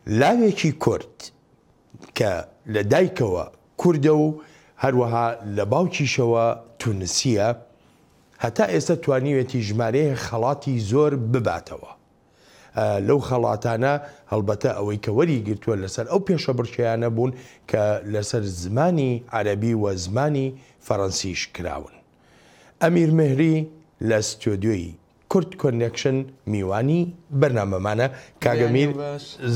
لاوێکی کورد کە لە دایکەوە کوردە و هەروەها لە باوکیشەوە تونسییە، هەتا ئێستا توانیوێتی ژمارەیەک خەڵاتی زۆر بباتەوە. لەو خەڵاتانە هەڵبەتە ئەوەی کە وەری گرتووە لەسەر ئەو پێشەبڕکێیانە بوون کە لەسەر زمانی عەرەبی و زمانی فەرەنسیش کراون. ئەمیر مێهری لە ستۆدیۆی کورد کۆنێکشن میوانی بەرنامەمانە. کاک ئەمیر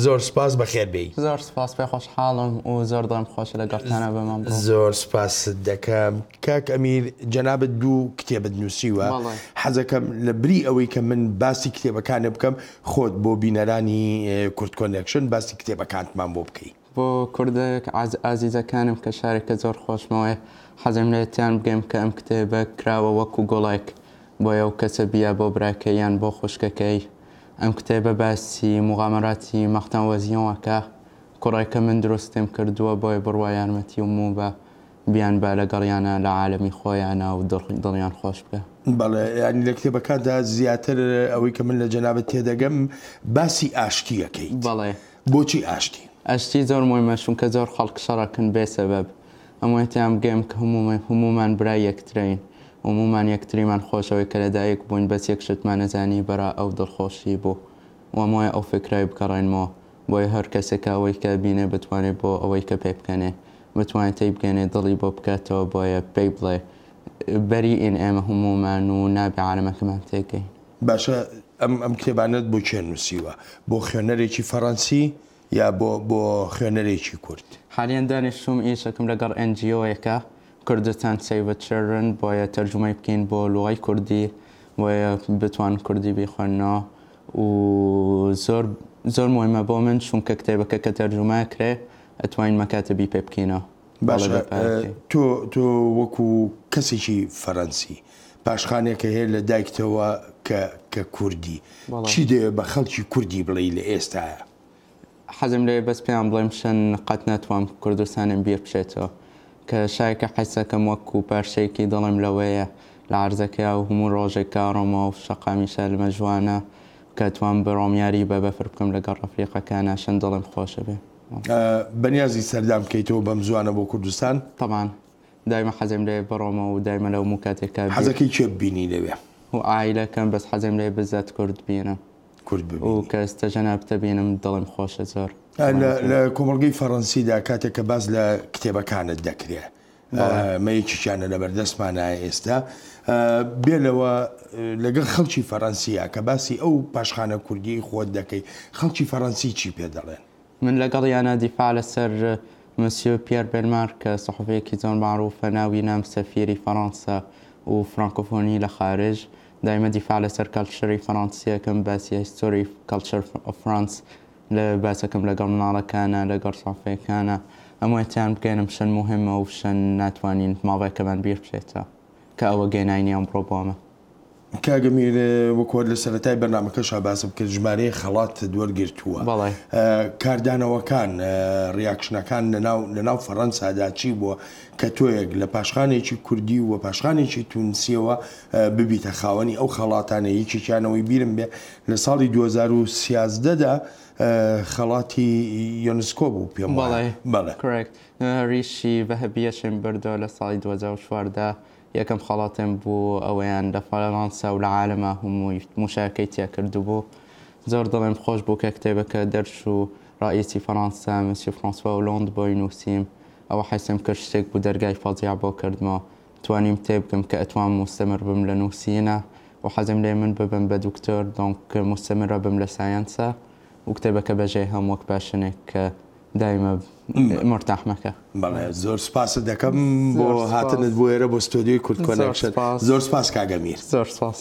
زۆر سپاس بەخێر بێی. زۆر سپاس پێ خۆشحاڵم و زۆر دڵم خۆشە لەگەڵتانە بم ئەمڕۆ. زۆر سپاست دەکەم کاک ئەمیر جەنابت دوو کتێبت نووسیوە حەزەکەم لە بری ئەوەی کە من باسی کتێبەکانت بکەم خۆت بۆ بینەرانی کورد کۆنێکشن باسی کتێبەکانتمان بۆ بکەی. بۆ کوردە ئازیزەکانم کە شارێکە زۆر خۆشمەوێ حەزم لێیە تیان بگەیم کە ئەم کتێبە کراوە وەکو گوڵێک بۆ ئەو کەسە بیە بۆ براکەی یان بۆ خوشکەکەی ئەم کتێبە باسی موغامەراتی مارتن وەزیۆن ئەکا کوڕێکە من دروستیم کردووە بۆیە بڕوا یارمەتی و موو بە بیان با لەگەڵیانا لە عالەمی خۆیانا و دڵیان خۆش بکا. بەڵێ یانی لە کتێبەکاندا زیاتر ئەوەی کە من لە جەنابت تێدەگەم باسی ئاشتی ئەکەیت. بەڵێ. بۆچی ئاشتی؟ ئاشتی زۆر موهیمە چونکە زۆر خەڵک شەڕەکن بێ سەبەب ئەمەوێ تێیان بگەیم کە هەموومان برای یەکترین هەموومان یەکتریمان خۆشەوێ کە لەدایک بووین بەس یەک شتمان ئەزانی بەرا ئەو دڵخۆشی بوو و ئەمەوێ ئەو فکرەی بگەڕێنمەوە بۆیە هەر کەسێک کە ئەوەی کە بینێ بتوانێ بۆ ئەوەی کە پێ بکەنێ بتوانێ تێی بگەنێ دڵی بۆ بکاتەوە بۆیە پێی بڵێ بەریئین ئێمە هەموومان و نابێ عالەمەکەمان تێکەین. باشە ئەم ئەم کتێبانەت بۆ کێ نووسیوە؟ بۆ خوێنەرێکی فەڕەنسی یا بۆ بۆ خوێنەرێکی کورد؟ حالیەن دانیشتووم ئیشەکم لەگەڵ NGO ێکە Kurdistan Save the Children بۆیە تەرجومەی بکەین بۆ لوغەی کوردی بۆیە بتوان کوردی بیخوێننەوە و زۆر زۆر موهیمە بۆ من چونکە کتێبەکە کە تەرجومە ئەکرێ ئەتوانین مەکاتبی پێ بکەینەوە. باشە تۆ تۆ وەکو کەسێکی فەرەنسی پاشخانێکە هەیە لە دایکتەوە کە کە کوردی چی دەوێت بە خەڵکی کوردی بڵێی لە ئێستایا؟ حەزم لێیە بەس پێیان بڵێم شەن قەت ناتوام کوردستانم بیر بچێتەوە کە شایکە حەسەکەم وەکو پارچەیەکی دڵم لەوەیە لە عەرزەکەیا و هەموو ڕۆژێک کە ئەڕۆمەوە و شەقامی شارمە جوانە کە توام بڕۆم یاری بە بەفر بکەم لەگەڵ ڕەفیقەکانا شەن دڵم خۆشە بێ. بەنیازی سەردان بکەیتەوە بەم زوانە بۆ کوردستان؟ تەبعەن دایمە حەزم لێیە بڕۆمەوە و دایمە لەو موو کاتێکا بیر. حەزەکەی کێ ببینی لەوێ؟ و عایلەکەم بەس حەزم لێیە بزات کورد بینم. کورد ببینی. و کە ئێستا جەنابتە بینم دڵم خۆشە زۆر. لە کۆمەڵگەی فەڕەنسیدا کاتێک کە باس لە کتێبەکانت دەکرێ ئەمە یەکێکیانە لەبەردەستمانە ئێستا بێ لەوە لەگەڵ خەڵکی فەڕەنسیە کە باسی ئەو پاشخانە کوردیی خۆت دەکەی خەڵکی فەڕەنسی چی پێ دەڵێن؟ من لەگەڵیانا دیفاع لەسەر مسیۆ پیەر بێلمار کە سوحوفیەکی زۆر مەعروفە ناوی نام سەفیری فەڕەنسا و فرانکۆفۆنی لە خارج دایمە دیفاع لەسەر culture ی فەڕەنسی ئەکەم باسی history culture of France لە باسەکەم لەگەڵ مناڵەکانا لەگەڵ سوحوفیەکانا ئەمەوێ تیان بگەیەنم شەن موهیمە و شەن ناتوانین ماڵێکەمان بیر بچێتەوە کە ئەوە گەیناینی ئەمڕۆ بۆمە. کاک ئەمیر وەکو هەر لە سەرەتای بەرنامەکەشا باسم کرد ژمارەیەک خەڵاتت وەرگرتووە. بەڵێ. کاردانەوەکان، reaction ەکان لەناو لەناو فەڕەنسادا چی بووە کە تۆیەک لە پاشخانێکی کوردی و پاشخانێکی تونسیەوە ببیتە خاوەنی ئەو خەڵاتانە یەکێکیان ئەوەی بیرم بێ لە ساڵی 2013 دا خەڵاتی یۆنسکۆ بوو پێم وایە. بەڵێ. Correct. ریشی ذەهەبیەشم بردەوە لە ساڵی 2014 یەکەم خەڵاتم بوو ئەوەیان لە فەرەنسا و لە عالەما هەمووی موشارەکەی تیا کردبوو زۆر دڵم خۆش بوو کە کتێبەکە دەرچوو ڕائیسی فەرەنسا مسیو فرانسوا ئۆلۆند بۆی نووسیم ئەوە حەسم کرد شتێک بوو دەرگای فەزیع بۆ کردمەوە توانیم تێبگەم کە ئەتوام موستەمر بم لە نووسینە و حەزم لێ من ببم بە دکتۆر donc موستەمرە بم لە science ا و کتێبەکە بەجێ هەم وەک passion ێک کە دایمە مورتاح مەکە. بەڵێ زۆر سپاست دەکەم بۆ هاتنت بۆ ئێرە بۆ ستۆدیۆی کورد کۆنێکشن. زۆر سپاس کاک ئەمیر. زۆر سپاس.